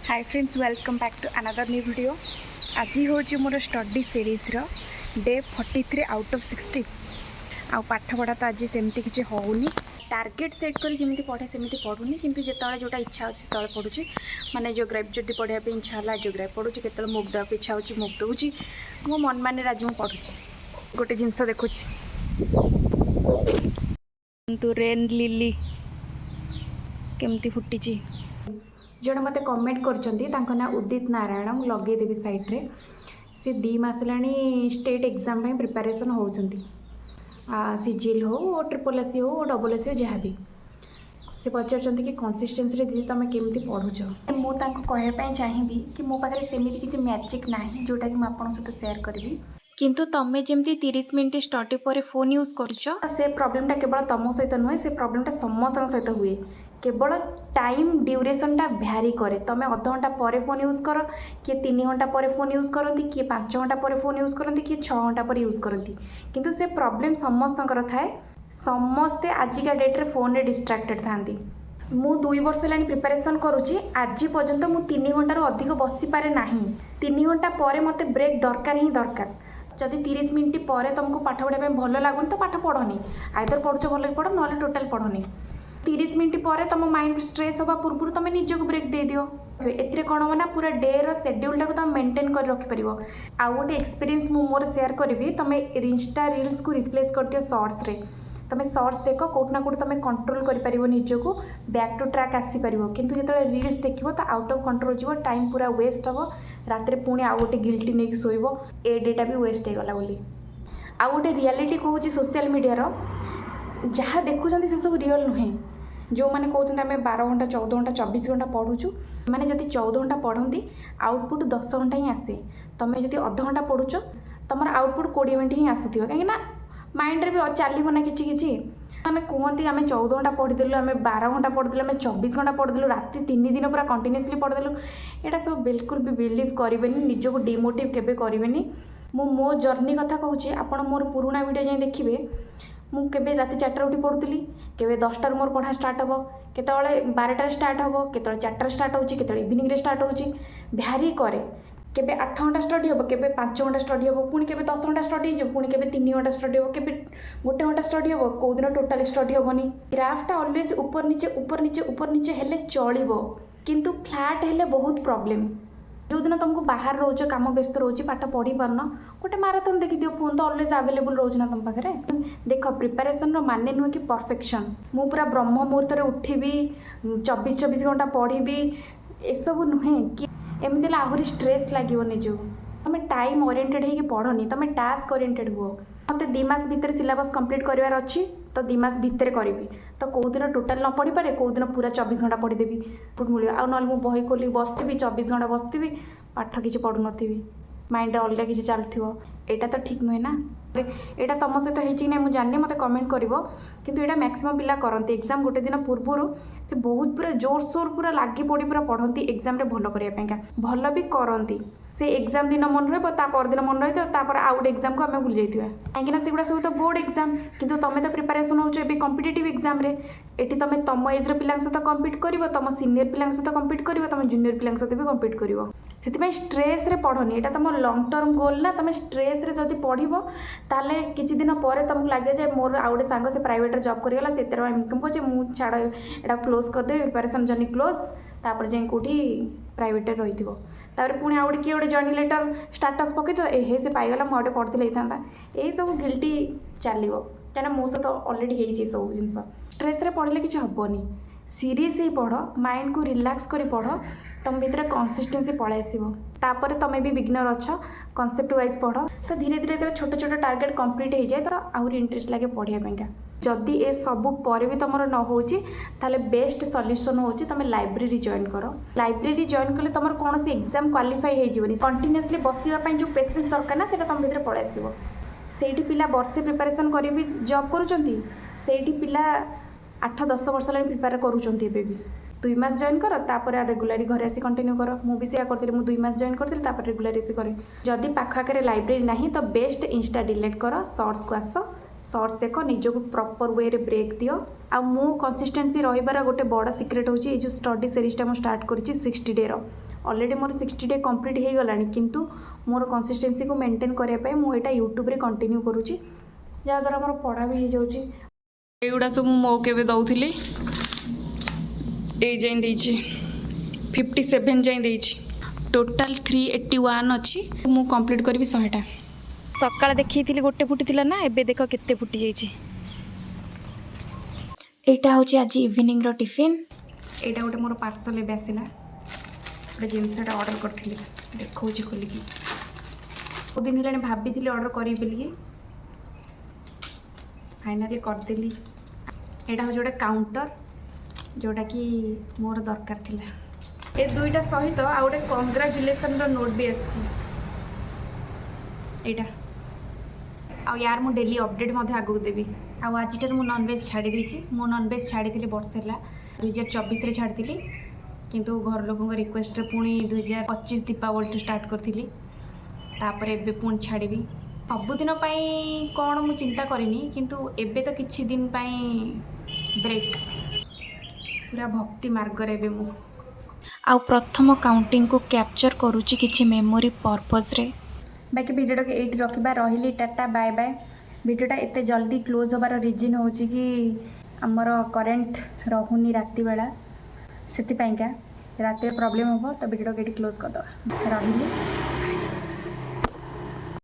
Hi friends, welcome back to another new video. ଆଜି ହେଉଛି ମୋର ଷ୍ଟଡି ସିରିଜ୍ର day 43 out of 60। ଆଉ ପାଠପଢ଼ା ତ ଆଜି ସେମିତି କିଛି ହେଉନି। ଟାର୍ଗେଟ୍ ସେଟ୍ କରି ଯେମିତି ପଢ଼େ, ସେମିତି ପଢ଼ୁନି। କିନ୍ତୁ ଯେତେବେଳେ ଯେଉଁଟା ଇଚ୍ଛା ହେଉଛି, ସେତେବେଳେ ପଢ଼ୁଛି। ମାନେ ଜିଓଗ୍ରାଫି ଯଦି ପଢ଼ିବା ପାଇଁ ଇଚ୍ଛା ହେଲା, ଜିଓଗ୍ରାଫି ପଢ଼ୁଛି। କେତେବେଳେ ମକ୍ ଦେବାକୁ ଇଚ୍ଛା ହେଉଛି, ମକ୍ ଦେଉଛି। ମୋ ମନ ମାନରେ ଆଜି ମୁଁ ପଢ଼ୁଛି। ଗୋଟେ ଜିନିଷ ଦେଖୁଛି, କିନ୍ତୁ ରେନ୍ ଲିଲି କେମିତି ଫୁଟିଛି। ଜଣେ ମୋତେ କମେଣ୍ଟ କରିଛନ୍ତି, ତାଙ୍କ ନାଁ ଉଦିତ ନାରାୟଣ। ମୁଁ ଲଗେଇଦେବି ସାଇଡ଼୍ରେ। ସେ 2 ମାସ ହେଲାଣି ଷ୍ଟେଟ୍ ଏକ୍ଜାମ୍ ପାଇଁ ପ୍ରିପାରେସନ୍ ହେଉଛନ୍ତି, ସିଜିଏଲ୍ ହଉ, ଟ୍ରିପଲ୍ ଏସ୍ ହଉ, ଡବଲ୍ ଏସ୍ ହଉ, ଯାହା ବି। ସେ ପଚାରୁଛନ୍ତି କି କନସିଷ୍ଟେନ୍ସିରେ ଦିଦି, ତୁମେ କେମିତି ପଢ଼ୁଛ? ମୁଁ ତାଙ୍କୁ କହିବା ପାଇଁ ଚାହିଁବି କି ମୋ ପାଖରେ ସେମିତି କିଛି ମ୍ୟାଜିକ୍ ନାହିଁ, ଯେଉଁଟାକି ମୁଁ ଆପଣଙ୍କ ସହିତ ସେୟାର କରିବି। କିନ୍ତୁ ତମେ ଯେମିତି 30 ମିନିଟ୍ ଷ୍ଟଡି ପରେ ଫୋନ୍ ୟୁଜ୍ କରୁଛ, ସେ ପ୍ରୋବ୍ଲେମଟା କେବଳ ତମ ସହିତ ନୁହେଁ, ସେ ପ୍ରୋବ୍ଲେମଟା ସମସ୍ତଙ୍କ ସହିତ ହୁଏ। କେବଳ ଟାଇମ୍ ଡ୍ୟୁରେସନ୍ଟା ଭ୍ୟାରି କରେ। ତମେ ଅଧଘଣ୍ଟା ପରେ ଫୋନ୍ ୟୁଜ୍ କର, କିଏ 3 ଘଣ୍ଟା ପରେ ଫୋନ୍ ୟୁଜ୍ କରନ୍ତି, କିଏ 5 ଘଣ୍ଟା ପରେ ଫୋନ୍ ୟୁଜ୍ କରନ୍ତି, କିଏ 6 ଘଣ୍ଟା ପରେ ୟୁଜ୍ କରନ୍ତି, କିନ୍ତୁ ସେ ପ୍ରୋବ୍ଲେମ୍ ସମସ୍ତଙ୍କର ଥାଏ। ସମସ୍ତେ ଆଜିକା ଡେଟ୍ରେ ଫୋନ୍ରେ ଡିଷ୍ଟ୍ରାକ୍ଟେଡ଼୍ ଥାନ୍ତି। ମୁଁ 2 ବର୍ଷ ହେଲାଣି ପ୍ରିପାରେସନ୍ କରୁଛି। ଆଜି ପର୍ଯ୍ୟନ୍ତ ମୁଁ 3 ଘଣ୍ଟାରୁ ଅଧିକ ବସିପାରେ ନାହିଁ। 3 ଘଣ୍ଟା ପରେ ମୋତେ ବ୍ରେକ୍ ଦରକାର ହିଁ ଦରକାର। ଯଦି 30 ମିନିଟ୍ ପରେ ତୁମକୁ ପାଠ ପଢ଼ିବା ପାଇଁ ଭଲ ଲାଗୁନି, ତ ପାଠ ପଢ଼ନି। ଆଇଦର ପଢ଼ୁଛ, ଭଲ ପଢ଼, ନହେଲେ ଟୋଟାଲ୍ ପଢ଼ନି। 30 ମିନିଟ୍ ପରେ ତୁମ ମାଇଣ୍ଡ ଷ୍ଟ୍ରେସ୍ ହେବା ପୂର୍ବରୁ ତୁମେ ନିଜକୁ ବ୍ରେକ୍ ଦେଇଦିଅ। ଏଥିରେ କ'ଣ ହେବ ନା, ପୁରା ଡେର ସେଡ୍ୟୁଲ୍ଟାକୁ ତୁମେ ମେଣ୍ଟେନ୍ କରି ରଖିପାରିବ। ଆଉ ଗୋଟେ ଏକ୍ସପିରିଏନ୍ସ ମୁଁ ମୋର ସେୟାର କରିବି। ତୁମେ ଇନଷ୍ଟା ରିଲ୍ସକୁ ରିପ୍ଲେସ୍ କରିଦିଅ ସର୍ଟସରେ। ତୁମେ ସର୍ଟସ୍ ଦେଖ, କେଉଁଠି ନା କେଉଁଠି ତୁମେ କଣ୍ଟ୍ରୋଲ୍ କରିପାରିବ ନିଜକୁ, ବ୍ୟାକ୍ ଟୁ ଟ୍ରାକ୍ ଆସିପାରିବ। କିନ୍ତୁ ଯେତେବେଳେ ରିଲ୍ସ ଦେଖିବ, ତ ଆଉଟ୍ ଅଫ୍ କଣ୍ଟ୍ରୋଲ୍ ଯିବ, ଟାଇମ୍ ପୁରା ୱେଷ୍ଟ ହେବ। ରାତିରେ ପୁଣି ଆଉ ଗୋଟେ ଗିଲ୍ଟି ନେଇକି ଶୋଇବ, ଏ ଡେଟା ବି ୱେଷ୍ଟ ହେଇଗଲା ବୋଲି। ଆଉ ଗୋଟେ ରିଆଲିଟି କହୁଛି, ସୋସିଆଲ୍ ମିଡ଼ିଆର ଯାହା ଦେଖୁଛନ୍ତି, ସେସବୁ ରିଅଲ୍ ନୁହେଁ। ଯେଉଁମାନେ କହୁଛନ୍ତି ଆମେ 12 ଘଣ୍ଟା, 14 ଘଣ୍ଟା, 24 ଘଣ୍ଟା ପଢ଼ୁଛୁ, ମାନେ ଯଦି 14 ଘଣ୍ଟା ପଢ଼ନ୍ତି, ଆଉଟପୁଟ୍ 10 ଘଣ୍ଟା ହିଁ ଆସେ। ତୁମେ ଯଦି ଅଧଘଣ୍ଟା ପଢ଼ୁଛ, ତୁମର ଆଉଟପୁଟ୍ 20 ମିନିଟ୍ ହିଁ ଆସୁଥିବ, କାହିଁକିନା ମାଇଣ୍ଡରେ ବି ଚାଲିବ ନା କିଛି କିଛି। ମାନେ କୁହନ୍ତି, ଆମେ 14 ଘଣ୍ଟା ପଢ଼ିଦେଲୁ, ଆମେ 12 ଘଣ୍ଟା ପଢ଼ିଦେଲୁ, ଆମେ 24 ଘଣ୍ଟା ପଢ଼ିଦେଲୁ, ରାତି 3 ଦିନ ପୁରା କଣ୍ଟିନ୍ୟୁଅସଲି ପଢ଼ିଦେଲୁ। ଏଇଟା ସବୁ ବିଲକୁଲ ବି ବିଲିଭ୍ କରିବେନି। ନିଜକୁ ଡିମୋଟିଭ୍ କେବେ କରିବେନି। ମୁଁ ମୋ ଜର୍ଣ୍ଣି କଥା କହୁଛି। ଆପଣ ମୋର ପୁରୁଣା ଭିଡ଼ିଓ ଯାଇ ଦେଖିବେ। ମୁଁ କେବେ ରାତି 4ଟାରେ ଉଠି ପଢ଼ୁଥିଲି, କେବେ 10ଟାରୁ ମୋର ପଢ଼ା ଷ୍ଟାର୍ଟ ହେବ, କେତେବେଳେ 12ଟାରେ ଷ୍ଟାର୍ଟ ହେବ, କେତେବେଳେ 4ଟାରେ ଷ୍ଟାର୍ଟ ହେଉଛି, କେତେବେଳେ ଇଭିନିଂରେ ଷ୍ଟାର୍ଟ ହେଉଛି, ଭ୍ୟାରି କରେ। କେବେ 8 ଘଣ୍ଟା ଷ୍ଟଡ଼ି ହେବ, କେବେ 5 ଘଣ୍ଟା ଷ୍ଟଡ଼ି ହେବ, ପୁଣି କେବେ 10 ଘଣ୍ଟା ଷ୍ଟଡ଼ି ହେଇଯିବ, ପୁଣି କେବେ 3 ଘଣ୍ଟା ଷ୍ଟଡ଼ି ହେବ, କେବେ ଗୋଟେ ଘଣ୍ଟା ଷ୍ଟଡ଼ି ହେବ, କେଉଁ ଦିନ ଟୋଟାଲି ଷ୍ଟଡ଼ି ହେବନି। ଗ୍ରାଫଟା ଅଲୱେଜ୍ ଉପର ନିଚେ, ଉପର ନିଚେ, ଉପର ନିଚେ ହେଲେ ଚଳିବ, କିନ୍ତୁ ଫ୍ଲାଟ୍ ହେଲେ ବହୁତ ପ୍ରୋବ୍ଲେମ୍। ଯେଉଁଦିନ ତୁମକୁ ବାହାରେ ରହୁଛ, କାମ ବ୍ୟସ୍ତ ରହୁଛି, ପାଠ ପଢ଼ି ପାରୁନ, ଗୋଟେ ମାରାଥନ୍ ଦେଖିଦିଅ। ଫୋନ୍ ତ ଅଲୱେଜ୍ ଆଭେଲେବୁଲ୍ ରହୁଛି ନା ତୁମ ପାଖରେ। ଦେଖ, ପ୍ରିପାରେସନ୍ର ମାନେ ନୁହେଁ କି ପରଫେକ୍ସନ୍। ମୁଁ ପୁରା ବ୍ରହ୍ମ ମୁହୂର୍ତ୍ତରେ ଉଠିବି, 24 24 ଘଣ୍ଟା ପଢ଼ିବି, ଏସବୁ ନୁହେଁ କି। ଏମିତି ହେଲେ ଆହୁରି ଷ୍ଟ୍ରେସ୍ ଲାଗିବ ନିଜକୁ। ତୁମେ ଟାଇମ୍ ଓରିଏଣ୍ଟେଡ଼୍ ହେଇକି ପଢ଼ନି, ତୁମେ ଟାସ୍କ ଓରିଏଣ୍ଟେଡ଼୍ ହୁଅ। ମୋତେ 2 ମାସ ଭିତରେ ସିଲାବସ୍ କମ୍ପ୍ଲିଟ୍ କରିବାର ଅଛି, ତ 2 ମାସ ଭିତରେ କରିବି। ତ କେଉଁ ଦିନ ଟୋଟାଲ୍ ନ ପଢ଼ିପାରେ, କେଉଁ ଦିନ ପୁରା 24 ଘଣ୍ଟା ପଢ଼ିଦେବି, ମିଳିବ। ଆଉ ନହେଲେ ମୁଁ ବହି ଖୋଲିକି ବସିଥିବି, 24 ଘଣ୍ଟା ବସିଥିବି, ପାଠ କିଛି ପଢ଼ୁନଥିବି, ମାଇଣ୍ଡରେ ଅଲଗା କିଛି ଚାଲୁଥିବ। ଏଇଟା ତ ଠିକ୍ ନୁହେଁ ନା। ଏଇଟା ତୁମ ସହିତ ହେଇଛି କି ନାହିଁ, ମୁଁ ଜାଣିନି, ମୋତେ କମେଣ୍ଟ କରିବ। କିନ୍ତୁ ଏଇଟା ମ୍ୟାକ୍ସିମମ୍ ପିଲା କରନ୍ତି। ଏକ୍ଜାମ୍ ଗୋଟେ ଦିନ ପୂର୍ବରୁ ସେ ବହୁତ ପୁରା ଜୋରସୋର ପୁରା ଲାଗି ପଡ଼ି ପୁରା ପଢ଼ନ୍ତି ଏକ୍ଜାମ୍ରେ ଭଲ କରିବା ପାଇଁକା। ଭଲ ବି କରନ୍ତି। ସେ ଏକ୍ଜାମ୍ ଦିନ ମନେ ରହିବ, ତା ପରଦିନ ମନେ ରହିଥିବ, ତାପରେ ଆଉ ଗୋଟେ ଏକ୍ଜାମ୍କୁ ଆମେ ଭୁଲି ଯାଇଥିବା, କାହିଁକିନା ସେଗୁଡ଼ା ସବୁ ତ ବୋର୍ଡ଼ ଏକ୍ଜାମ୍। କିନ୍ତୁ ତୁମେ ତ ପ୍ରିପାରେସନ୍ ହେଉଛ ଏବେ କମ୍ପିଟେଟିଭ୍ ଏକ୍ଜାମ୍ରେ। ଏଠି ତୁମେ ତୁମ ଏଜ୍ର ପିଲାଙ୍କ ସହିତ କମ୍ପିଟ୍ କରିବ, ତୁମ ସିନିୟର ପିଲାଙ୍କ ସହିତ କମ୍ପିଟ୍ କରିବ, ତୁମ ଜୁନିୟର ପିଲାଙ୍କ ସହିତ ବି କମ୍ପିଟ୍ କରିବ। ସେଥିପାଇଁ ଷ୍ଟ୍ରେସ୍ରେ ପଢ଼ନି। ଏଇଟା ତୁମ ଲଙ୍ଗ୍ ଟର୍ମ ଗୋଲ୍ ନା। ତୁମେ ଷ୍ଟ୍ରେସ୍ରେ ଯଦି ପଢ଼ିବ, ତାହେଲେ କିଛି ଦିନ ପରେ ତୁମକୁ ଲାଗିବ ଯେ ମୋର ଆଉ ଗୋଟେ ସାଙ୍ଗ, ସେ ପ୍ରାଇଭେଟ୍ରେ ଜବ୍ କରିଗଲା, ସେ ଏତେ ଟଙ୍କା ଇନକମ୍ କରୁଛି, ମୁଁ ଛାଡ଼, ଏଇଟା କ୍ଲୋଜ୍ କରିଦେବି, ପ୍ରିପାରେସନ୍ ଜର୍ଣ୍ଣି କ୍ଲୋଜ୍। ତାପରେ ଯାଇ କେଉଁଠି ପ୍ରାଇଭେଟ୍ରେ ରହିଥିବ। ତାପରେ ପୁଣି ଆଉ ଗୋଟେ କିଏ ଗୋଟେ ଜଏନିଂ ଲେଟର୍ ଷ୍ଟାଟସ୍ ପକେଇଥିବ, ଏ ହେ, ସେ ପାଇଗଲା, ମୁଁ ଆଉ ଗୋଟେ ପଢ଼ିଥିଲେ ହେଇଥାନ୍ତା। ଏଇସବୁ ଗିଲ୍ଟି ଚାଲିବ, କାହିଁକିନା ମୋ ସହିତ ଅଲରେଡ଼ି ହେଇଛି ଏସବୁ ଜିନିଷ। ଷ୍ଟ୍ରେସ୍ରେ ପଢ଼ିଲେ କିଛି ହେବନି। ସିରିୟସ୍ ହେଇ ପଢ଼, ମାଇଣ୍ଡକୁ ରିଲାକ୍ସ କରି ପଢ଼, ତୁମ ଭିତରେ କନସିଷ୍ଟେନ୍ସି ପଳେଇ ଆସିବ। ତାପରେ ତୁମେ ବି ବିଗିନର୍ ଅଛ, କନସେପ୍ଟ ୱାଇଜ୍ ପଢ଼। ତ ଧୀରେ ଧୀରେ ଯେତେବେଳେ ଛୋଟ ଛୋଟ ଟାର୍ଗେଟ୍ କମ୍ପ୍ଲିଟ୍ ହେଇଯାଏ, ତ ଆହୁରି ଇଣ୍ଟରେଷ୍ଟ ଲାଗେ ପଢ଼ିବା ପାଇଁକା। ଯଦି ଏ ସବୁ ପରେ ବି ତୁମର ନ ହେଉଛି, ତାହେଲେ ବେଷ୍ଟ ସଲ୍ୟୁସନ୍ ହେଉଛି ତୁମେ ଲାଇବ୍ରେରୀ ଜଏନ୍ କର। ଲାଇବ୍ରେରୀ ଜଏନ୍ କଲେ ତୁମର କୌଣସି ଏକ୍ଜାମ୍ କ୍ୱାଲିଫାଇ ହେଇଯିବନି, କଣ୍ଟିନ୍ୟୁଅସଲି ବସିବା ପାଇଁ ଯେଉଁ ପେସେନ୍ସ ଦରକାର ନା, ସେଇଟା ତୁମ ଭିତରେ ପଳେଇ ଆସିବ। ସେଇଠି ପିଲା ବର୍ଷେ ପ୍ରିପାରେସନ୍ କରି ବି ଜବ୍ କରୁଛନ୍ତି। ସେଇଠି ପିଲା 8-10 ବର୍ଷ ହେଲାଣି ପ୍ରିପେୟାର କରୁଛନ୍ତି ଏବେ ବି। 2 ମାସ ଜଏନ୍ କର, ତାପରେ ରେଗୁଲାରି ଘରେ ଆସି କଣ୍ଟିନ୍ୟୁ କର। ମୁଁ ବି ସେଇଆ କରିଥିଲି। ମୁଁ 2 ମାସ ଜଏନ୍ କରିଥିଲି, ତାପରେ ରେଗୁଲାର ଆସି କରେ। ଯଦି ପାଖ ଆଖରେ ଲାଇବ୍ରେରୀ ନାହିଁ, ତ ବେଷ୍ଟ ଇନଷ୍ଟା ଡିଲେଟ୍ କର, ସର୍ଟସକୁ ଆସ, ସର୍ଟସ୍ ଦେଖ, ନିଜକୁ ପ୍ରପର୍ ୱେରେ ବ୍ରେକ୍ ଦିଅ। ଆଉ ମୁଁ କନସିଷ୍ଟେନ୍ସି ରହିବାର ଗୋଟେ ବଡ଼ ସିକ୍ରେଟ୍ ହେଉଛି ଏଇ ଯେଉଁ ଷ୍ଟଡି ସିରିଜ୍ଟା ମୁଁ ଷ୍ଟାର୍ଟ କରିଛି 60 ଡେର। ଅଲରେଡ଼ି ମୋର 60 ଡେ କମ୍ପ୍ଲିଟ୍ ହେଇଗଲାଣି, କିନ୍ତୁ ମୋର କନସିଷ୍ଟେନ୍ସିକୁ ମେଣ୍ଟେନ୍ କରିବା ପାଇଁ ମୁଁ ଏଇଟା ୟୁଟ୍ୟୁବରେ କଣ୍ଟିନ୍ୟୁ କରୁଛି, ଯାହାଦ୍ୱାରା ମୋର ପଢ଼ା ବି ହେଇଯାଉଛି। ଏଇଗୁଡ଼ା ସବୁ ମୁଁ ମୋ କେବେ ଦେଉଥିଲି। ଏଇ ଯାଏଁ ଦେଇଛି, 57 ଯାଏଁ ଦେଇଛି। ଟୋଟାଲ୍ 381 ଅଛି। ମୁଁ କମ୍ପ୍ଲିଟ୍ କରିବି 100ଟା। ସକାଳେ ଦେଖେଇଥିଲି ଗୋଟେ ଫୁଟିଥିଲା ନା, ଏବେ ଦେଖ କେତେ ଫୁଟି ଯାଇଛି। ଏଇଟା ହେଉଛି ଆଜି ଇଭିନିଂର ଟିଫିନ୍। ଏଇଟା ଗୋଟେ ମୋର ପାର୍ସଲ୍ ଏବେ ଆସିଲା। ଗୋଟେ ଜିନିଷଟା ଅର୍ଡ଼ର କରିଥିଲି, ଦେଖାଉଛି ଖୋଲିକି। ବହୁତ ଦିନ ହେଲାଣି ଭାବିଥିଲି ଅର୍ଡ଼ର କରିବି ବୋଲିକି, ଫାଇନାଲି କରିଦେଲି। ଏଇଟା ହେଉଛି ଗୋଟେ କାଉଣ୍ଟର, ଯେଉଁଟାକି ମୋର ଦରକାର ଥିଲା। ଏ ଦୁଇଟା ସହିତ ଆଉ ଗୋଟେ କଂଗ୍ରାଚୁଲେସନର ନୋଟ୍ ବି ଆସିଛି ଏଇଟା। ଆଉ ୟାର ମୁଁ ଡେଲି ଅପଡ଼େଟ୍ ମଧ୍ୟ ଆଗକୁ ଦେବି। ଆଉ ଆଜିଠାରୁ ମୁଁ ନନଭେଜ୍ ଛାଡ଼ି ଦେଇଛି। ମୁଁ ନନଭେଜ୍ ଛାଡ଼ିଥିଲି ବର୍ଷେ ହେଲା, 2024ରେ ଛାଡ଼ିଥିଲି, କିନ୍ତୁ ଘର ଲୋକଙ୍କ ରିକ୍ୱେଷ୍ଟରେ ପୁଣି 2025 ଦୀପାବଳିଠୁ ଷ୍ଟାର୍ଟ କରିଥିଲି। ତାପରେ ଏବେ ପୁଣି ଛାଡ଼ିବି। ସବୁଦିନ ପାଇଁ କ'ଣ ମୁଁ ଚିନ୍ତା କରିନି, କିନ୍ତୁ ଏବେ ତ କିଛି ଦିନ ପାଇଁ ବ୍ରେକ୍। ପୁରା ଭକ୍ତି ମାର୍ଗରେ ଏବେ ମୁଁ। ଆଉ ପ୍ରଥମ କାଉଣ୍ଟିଂକୁ କ୍ୟାପଚର୍ କରୁଛି କିଛି ମେମୋରି ପର୍ପଜ୍ରେ। ବାକି ଭିଡ଼ିଓଟାକୁ ଏଇଠି ରଖିବା। ରହିଲି, ଟାଟା, ବାଏ ବାଏ। ଭିଡ଼ିଓଟା ଏତେ ଜଲ୍ଦି କ୍ଲୋଜ୍ ହେବାର ରିଜନ୍ ହେଉଛି କି ଆମର କରେଣ୍ଟ ରହୁନି ରାତି ବେଳା, ସେଥିପାଇଁକା ରାତିରେ ପ୍ରୋବ୍ଲେମ୍ ହେବ। ତ ଭିଡ଼ିଓଟାକୁ ଏଇଠି କ୍ଲୋଜ୍ କରିଦେବା। ରହିଲି।